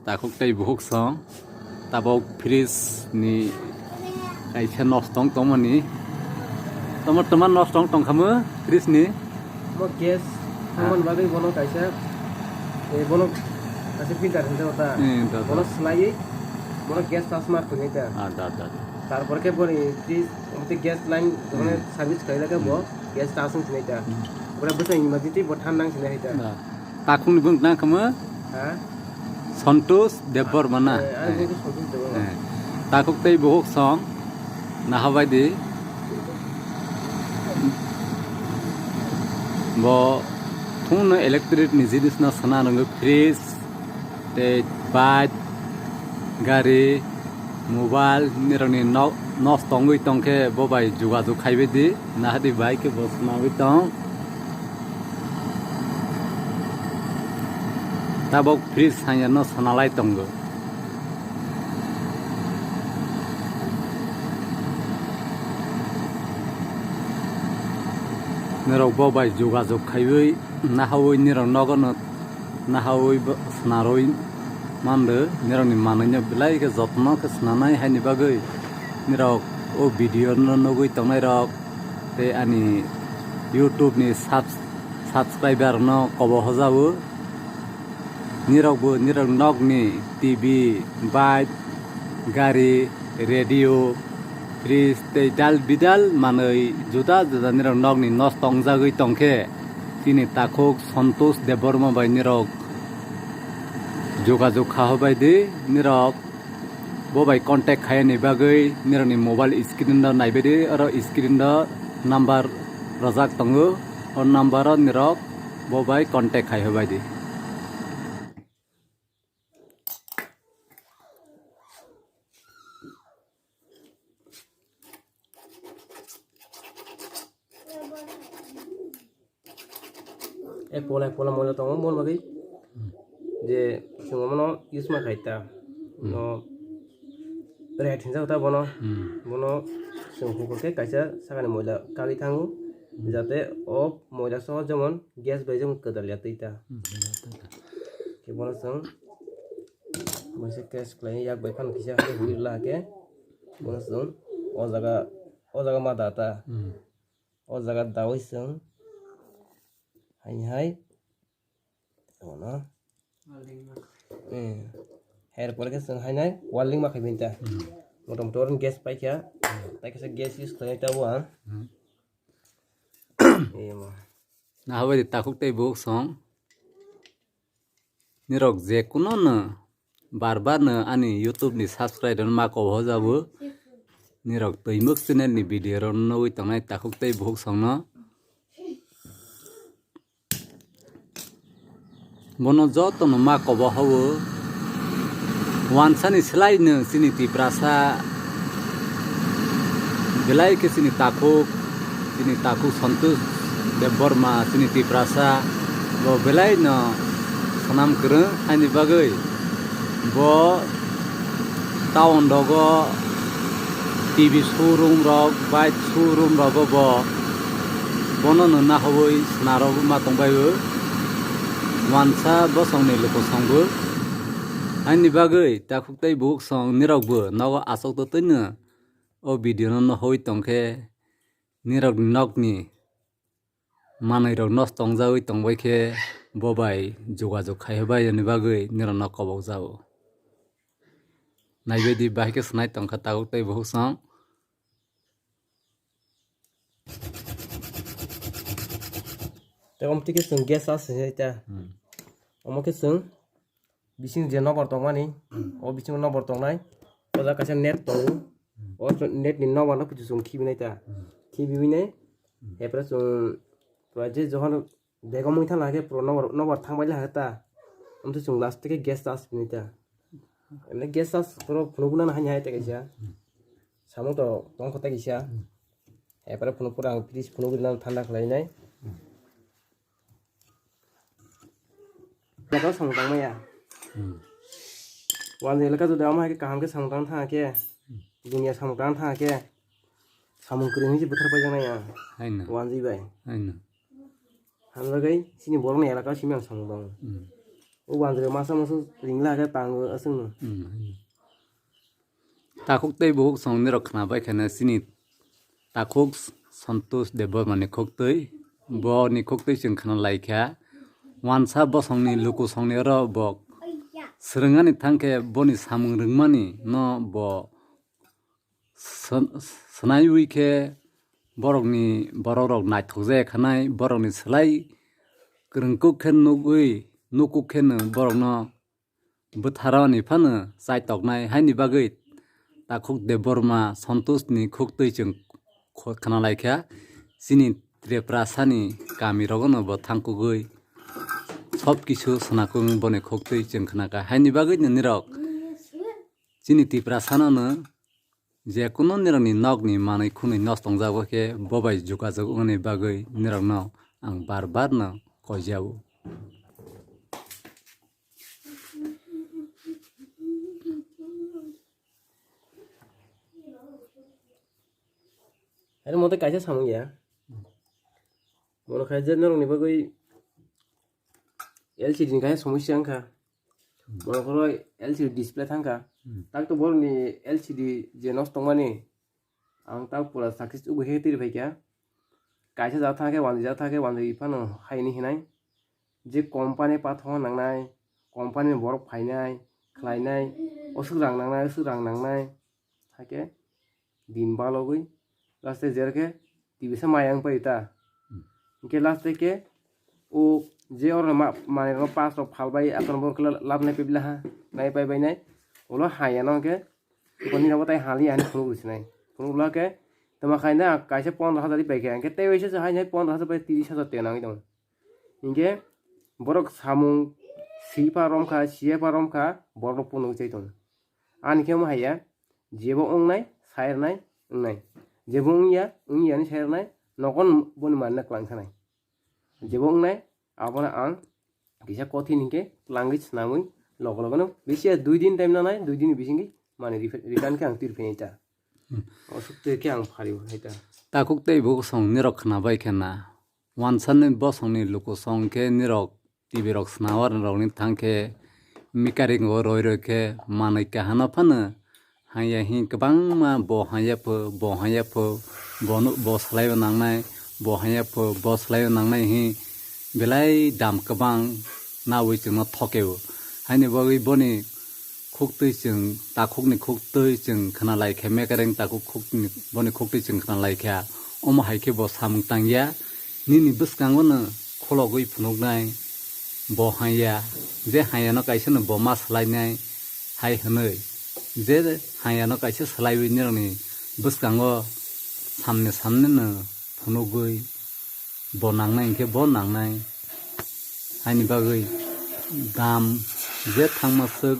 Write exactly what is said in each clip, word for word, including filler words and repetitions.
Takhuk tei bukhuk song tabok fridge ni kaisa nosto wng tongmani. Tamo twma nosto wng tongkhamu fridge ni. Mo gas thangmani bagwi bono kaisa, eh, bono kaisa filter hinjao ta. Hmm, da, da. Bono swlaiwi bono gas charge ma khwlai ta. Ah, da, da, da. Tarpore khe boni fridge, omo tei gas line, omo Hmm. service khailai khe bo Hmm. gas charge wng sinai ta. Hmm. Omo bwsai emergency bo than nang sinai hai ta. Da. Takhukni bwng nang khamu? Ha? Santosh Debbarma na? Eh, ani bwng khe Santosh Debbarma. Eh. Takhuk tei bukhuk song naha bai di. Bo thungno electric ni jinis no sana rwngo, fridge, tei bike, gari, mobile, nirokni nok, nos tongwi tongkhe bo bai jogajog khaibai di, nahadi bai khe bo swnamwi tong. Tabok fridge sanya no swnalai tongo. Nirok bo bai jogajog khaiwi nahawi nirok nogo no nahawi bo swnarwi mando, nirokni manwino belai khe jotno khe swnanai haini bagwi nirok o video no nugwi tongnairok tei ani YouTube ni subs-, subscriber no kobo hojao. Nirokbo nirok nokni T V, bike, gari, radio, fridge tei dal bidal manwi juda juda nirok nokni nosto wngjagwi tongkhe chini takhuk Santosh Debbarma bai nirok jogajog kha hobai di, nirok bo bai contact khaiyani bagwi nirokni mobile screen o naibaidi, oro screen o number rwjak tongo, o number o nirok bo bai contact khai hobai di. Ek pola, ek pola moila tongo, mon bagwi je chwng omono use ma khai ta. Hmm. No red hinjak ta bono. Hmm. Bono chwng hukor khe kaisa sakani moila kagwi thango. Hmm. Jate o moila soho jemon gas bai jemon kwdal ya twi ta. Hmm, kwdal twi ta. Khe bono chwng Moise case khlai yak bai phano kisa hai hui la ke. Bono chwng o jaga, o jaga ma da ta. Hmm. O jaga dawi chwng hai hai. Bono. Eh. Her pore ke chwng hai nai welding ma khai bin ta. Hmm. Motom motom gas pai kha. Hmm. Tai kisa gas use khlai ta bo ang. Hmm. Eh, mo. Na habai de takhuk tei bukhuk song. Nirok je kuno no bar bar no ani YouTube ni subscribe rok ma kobo hojabo. Nirok twimuk channel ni video rok nugwi tongnai takhuk tei bukhuk song no. Bono joto no ma kobo hobo. Wansani slai no chini Tiprasa belai khe chini takhuk, chini takhuk Santosh Debbarma, chini Tiprasa, bo belai no swnam kwrwng, haini bagwi bo town rogo T V showroom rok, bike showroom rogo bo bono no nahawi swnarogwi ma tongbaio, wansa bosongni lukusongbo. Haini bagwi takhuk tei bukhuk song nirokbo nogo achuk totwino o video no nohoi tongkhe nirok nokni manwi rok nosto wngjagwi tongbai khe bo bai jogajog khai bai ani bagwi nirok no kobok jago. Naibaidi bahai khe swnai tongkha takhuk tei bukhuk song. Tei omo twi khe chwng gas charge se ta. Hmm. Omo khe chwng bising je nokbar tongmani, o bisingo nokbar tongnai, o jaga kaisa net tongo, o net ni nokbar no kuchuk chwng khibi nai ta, khibiwi nai, hepre chwng pura je jokhon bego mui thang khe pura nokbar, nokbar thang bai kha ta, amtwi chwng last khe gas charge pini ta, emne gas charge pura phunuk nang hai hai ta kaisa, samung to tong kho ta kaisa, hepre phunuk pura ang fridge phunuk nang thanda khlai nai. Elaka samung tangmaya. Hmm. Wanjwi elaka jodi omo hai khe kaham khe samung tang thang khe, dunia samung tang thang khe, samung kwrwi hinwi se bwthar paijak nai ang. Haino. Wanjwi bai. Haino. Hamjagwi chini borokni elaka simi ang samung tang. Hmm. O wanjwi masa masa ringla khe tango aswkno. Hmm. Takhuk tei bukhuk song nirok khna bai khe chini takhuk Santosh Debbarma ni khuk twi, bo ni khuk twi chwng khna lai kha. Wansa bosong ni luku song ni oro bo swrwngani thang khe boni samung rwngmani no bo swn-, swnaiwi khe borokni, borok rok naithok jaya khanai, borokni slai kwrwngkuk khe nugwi, nukuk khe no borokno bwtharoni phano chaitoknai. Haini bagwi takhuk Debbarma Santosh ni khuk twi chwng kho-, khna lai kha. Chini Tiprasa ni kami rogo no bo thangkugwi sob kisu swnakung boni khuk twi chwng khna kha. Haini bagwi no nirok chini Tiprasa no no je kunu nirokni nokni manwi khwnwi nosto wngjak khe bo bai jogajog wngni bagwi nirokno ang bar bar no koijao. Aro mote kaisa samung ya. Mono khai je norokni bagwi L C D ni kaisa somosya wngkha. Hmm. Mono khoro L C D display thangkha. Hmm. Tak to borokni L C D je nosto tongmani ang tak pura success ubo he tiri phaikha. Kaisa jat thangkhe wanjwi jat thangkhe wanjwi phano haini hinai. Je company pathoma nangnai, company ni borok phainai, khlainai, osuk rang nangnai, osuk rang nangnai. Hakhe din balogwi last e jerkhe T V se maya wng pai ta. Hmm. Hinkhe last e khe o je oro ma-, manwi rok pass rok phal bai akhon borok khe la-, lab nai pebla ha, nai pai bai nai. Ulo haya no hinkhe boni rok tai hali ani phunuk rwsinai. Phunuk ulo khe tama khaina kaisa pondro hajar ri pai khe hinkhe tei waisa se hainai pondro hajar bai tris hajar tei nangwi tongo. Hinkhe borok samung swi pha romkha, siya pha romkha, borok rok phunuk chai tongo. Ani khe omo haya, jebo wngnai, sairnai, wngnai. Jebo wngya, wngya ni sairnai, nokon boni manna klang khanai. Jebo wngnai, abono ang kisa kothin hinkhe klangwi swnamwi logo logono bisi ya dui din time nanai, dui din bisingwi mani refe-, return khe ang tirphinai ta. Hmm. Osuk twi khe ang phari hai ta. Takhuk tei bukhuk song nirok khna bai khe na. Wansani bosongni luku song khe nirok T V rok swnamwarokni thang khe mikaringo roi roi khe manwi kahano phano hanya hi kwbangma bo hanya pho, bo hanya pho, bono, bo salaibo nangnai, bo hanya pho, bo salaibo nangnai hi belai dam kwbang nawi chwngno thokeo. Haini bagwi boni khuktwi chwng, takhukni khuktwi chwng khna lai khe, mekareng takhuk khukni, boni khuktwi chwng khna lai kha. Omo hai khe bo samung tang ya, nini bwskango no khologwi phunuknai, bo hanya, je hanya no kaisa no bo ma swlainai hai hwnwi, je hanya no kaisa swlaiwi nirokni bwskango samne samne no phunugwi bo nangnai hinkhe bo nangnai. Haini bagwi dam je thangma swk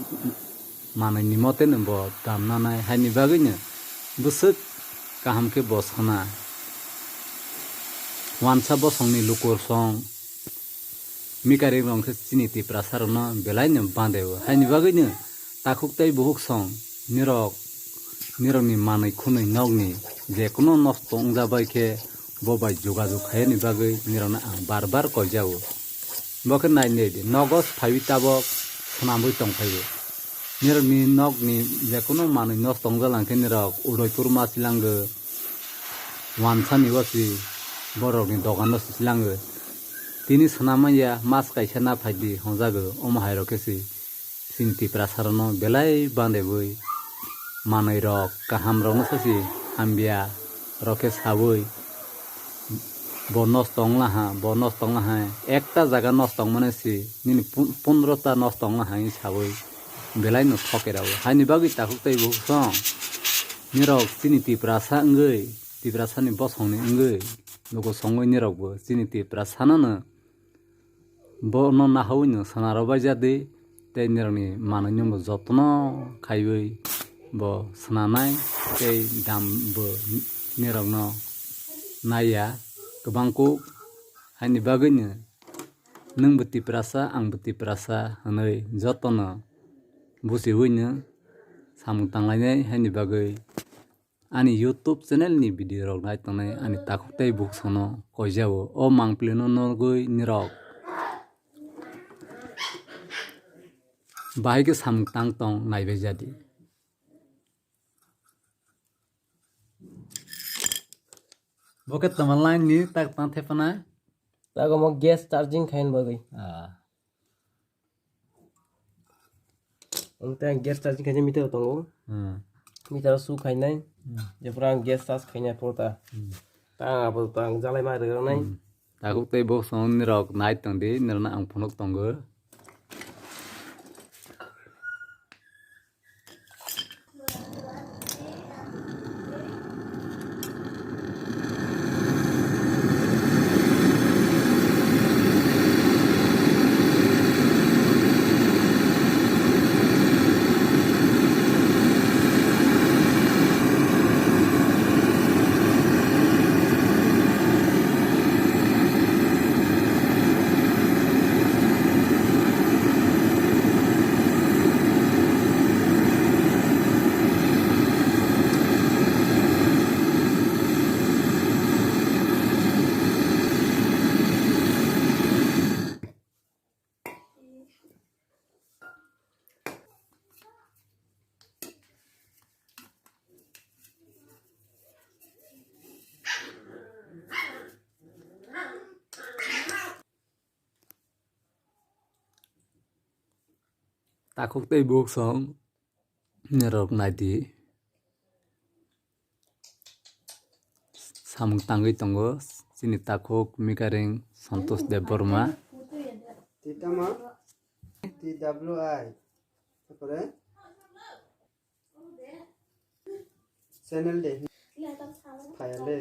manwi ni mote no bo dam nanai. Haini bagwi no bwswk kaham khe bo sana. Wansa bosongni lukur song mikaring rok khe chini Tiprasa rokno belai no bande o. Haini bagwi no takhuk tei bukhuk song nirok, nirokni manwi khwnwi nokni je kuno nosto wngja bai khe bo bai jogajog khaiyani bagwi nirokno ang bar bar koijao. Bo khe nai nai di, nogo phaiwi tabok swnamwi tong phaio. Nirokni nokni je kuno manwi nosto wngja lang khe nirok Udaipur ma silango, wansani o si borokni dogan o si silango. Tini swnam manya mas kaisa na phaidi hwnjago, omo hai rok khe si. Chini Tiprasa rokno belai bandebwi manwi rok kaham rokno sasi hamya rok khe sawi bo nosto wngla ha, bo nosto wngla ha, ekta jaga nosto wngmani si nini pun-, pundro ta nosto wngla ha hinwi sawi belai no thoke rw. Haini bagwi takhuk tei bukhuk song nirok chini Tiprasa wngwi, Tiprasa ni bosong ni wngwi luku songwi nirok bo chini Tiprasa no no bono nahawi no sana rw bai ja di, tei nirokni manwi no bo jotono khaiwi bo swnanai, tei dam bo nirokno naiya kwbang kuk. Haini bagwi no nwng bo Tiprasa, ang bo Tiprasa hwnwi jotono buchiwi no samung tanglainai. Haini bagwi ani YouTube channel ni video rok nai tongnai ani takhuk tei bukhuk songno koijao. O mangpili no nugwi nirok Bahai khe samung tang tong naibai jadi. Bo khe tama line ni tak tang thepana. Tak omo gas charging khaina bagwi. Ah. Ang tei ang gas charging khaina meter tongo. Hmm. Meter o su khainai. Hmm. Jephuru ang gas charge khainai phuru ta. Hmm. Ta ang abo ta ang jalai ma rwgranai. Hmm. Takhuk tei bo song nirok nai tong di, nirok ang phunuk tongo. Takhuk tei buk song nirok nai di. Samung tangwi tongo chini takhuk Mikareng Santosh Debbarma. Titama, T W I. Tapore channel de. Phayale.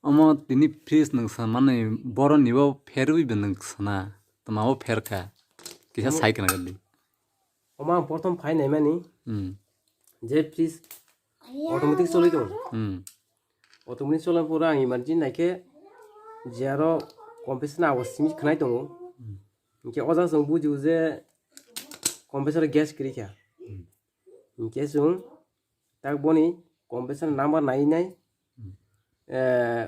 Omo tini fridge nwng sanmani boroni bo pherwi bo nwng sana. Tama bo pherkha. Kisa Omo- sai kana gadi. Omo ang prothom phai naimani Hmm. je fridge automatic choli tongo. Hmm. Automatic choli pura ang emergency naikhe je aro compressor ni awas simi khnai tongo. Hmm. Hinkhe o jaga chwng bujigo je compressor gas kwrwi kha. Hmm. Hinkhe chwng tak boni compressor number nai nai, Hmm. eh,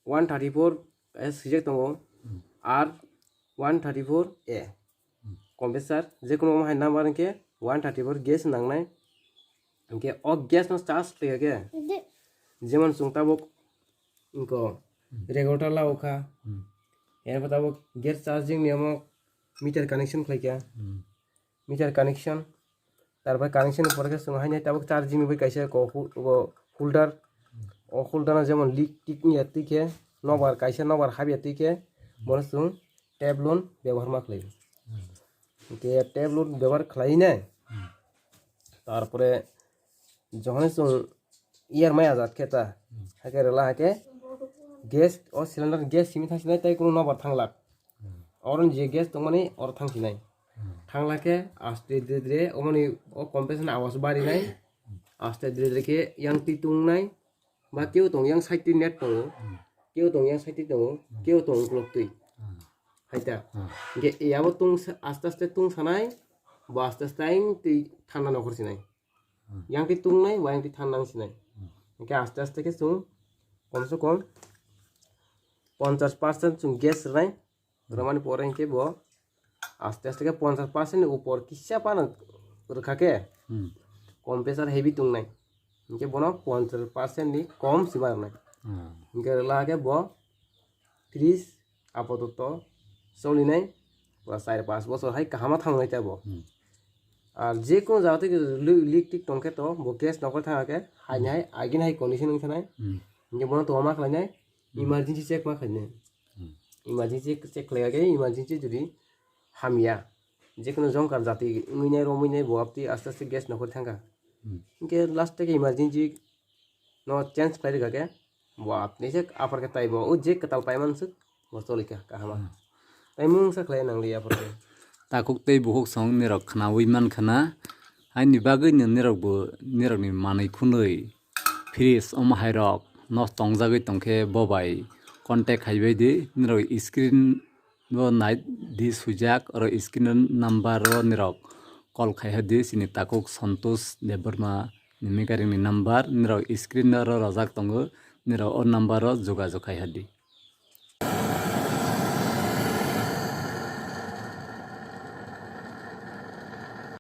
one thirty four kaisa swijak tongo, Hmm. R one thirty four A. Hmm. Compressor, je kono omo hai number hinkhe one thirty four gas nangnai. Hinkhe o gas no charge khlai khe, jemon chwng tabuk inko Hmm. regulator lao kha. Hmm. Erpor tabuk gas charging ni omo meter connection khlai kha. Hmm. Meter connection, tarpore connection ni pore khe chwng haino tabuk charging ni bai kaisa ko hu-, ko holder, o holder no jemon leak tik wngya twi khe, nobar kaisa nobar habya twi khe, bono chwng tap loan bebohar ma khlai. Hinkhe tap loan bebohar khlai nai, tarpore jokhon chwng iyar mai ajat khe ta. Hakhe rwla hakhe gas, o cylinder gas simi thang sinai tei kunu nobar thanglak. Oro ni je gas tongmani oro thang sinai. Thangla khe aste dire dire omoni o compressor ni awas barinai. Aste dire dire khe yang twi tungnai. Ba keu tong yang side twi net tongo. Keu tong yang side twi tongo. Keu tong uklok twi. Hai ta. Hingke yabo tung sa-, aste aste tung sanai. Bo aste aste ayang twi thanda nokhor sinai. Yang twi tungnai, bo yang twi thanda nang sinai. Hingke aste aste khe chwng kom se kom ponchash percent chwng gas rwnai. Romani pore hingke bo aste aste khe ponchash percent ni upor kisa phano rwkha khe, hmm, compressor heavy tongnai. Hingke bono ponchash percent ni kom sima rwnai. Hmm. Hingke rwla khe bo fridge apatot cholinai ba char panch bochor hai kaham thangnai ta bo. Hmm. Ar je kono jaga tei li-, leak tik tongkhe to bo gas nokol thang khe haini hai agini hai condition wngkha nai. Hmm. Hingke bono tongma khlainai. Hmm. Emergency check ma khainai. Hmm. Emergency check khlai khe emergency jodi hamya, je kono jongkar jati wngwi nai romwi nai bo aptwi aste aste gas nokol thangkha. Hmm. Hingke last tei emergency no change khlai rwkha khe bo apni se aphar khe tai bo o je kwtal pai manswk bo choli kha kaham. Hmm. Tai mungsa khlai nang li aphar khe. Takhuk tei bukhuk song nirok khnaui man khna. Haini bagwi no nirok bo nirok ni manwi khunui fridge omo hai rok no tongjagwi tongkhe bo bai contact khai bai di nirok screen o nai di swijak oro screen o number o nirok call khai di chini takhuk Santosh Debbarma ni mekaring ni number nirok screen o ro rojak tongo nirok o number o jogajog khai di.